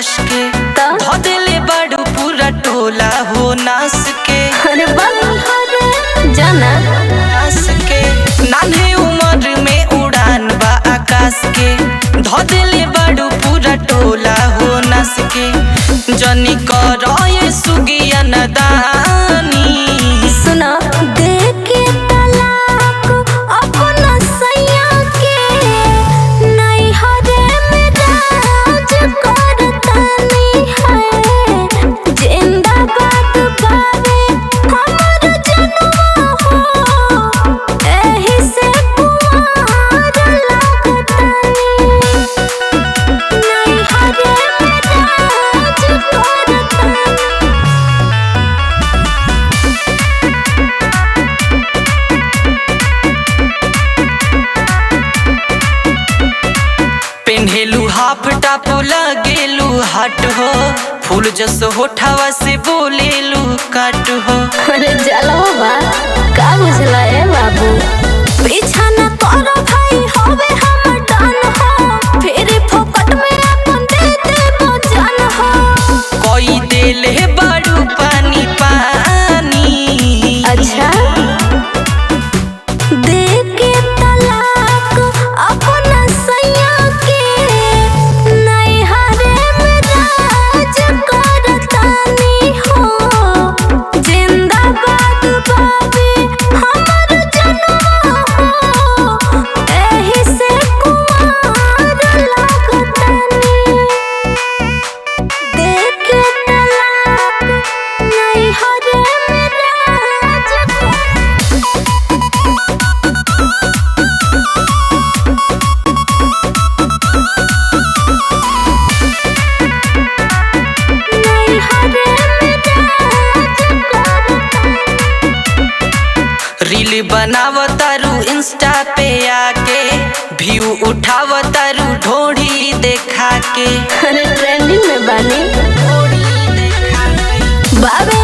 आकाश के। तो? धो देले बाड़ू पूरा टोला हो नास के। अरे बा जाना नास के नान्हे उम्र में उड़ान बा आकाश के। धो देले बाड़ू पूरा टोला हो नास के। जनी कर ये सुगिया नदानी। सुना देखे तलाक अपना सैया के नैहरे में राज करतानी है। जिंदाबाद बावे हमर जनुआ हो, एही से कुंवार लागतानी। नैहरे में राज करतानी। पेन्हेलू हाफ टाप लगेलू हट हो, फूल जस होठावा से बोलेलू काट हो। अरे जलवा बा का बुझला ए बाबू, पीछा न करो भाई होवे हमर डन हो, फिर फोकट में अपन दे दे जान हो। कोई देले बाड़ू पानी पानी। अच्छा दे के तलाक अपना सैया के नैहरे में राज करतानी हो। जिंदाबाद बाबे हमर जनुआ हो, एही से कुंवार लागतानी। दे के तलाक नैहरे में राज नैहरे में राज करतानी। रील बनावतारू इंस्टा पे आके, व्यू उठावतारू ढोढ़ी देखा के। अरे ट्रेंडिंग में बानी बाबे।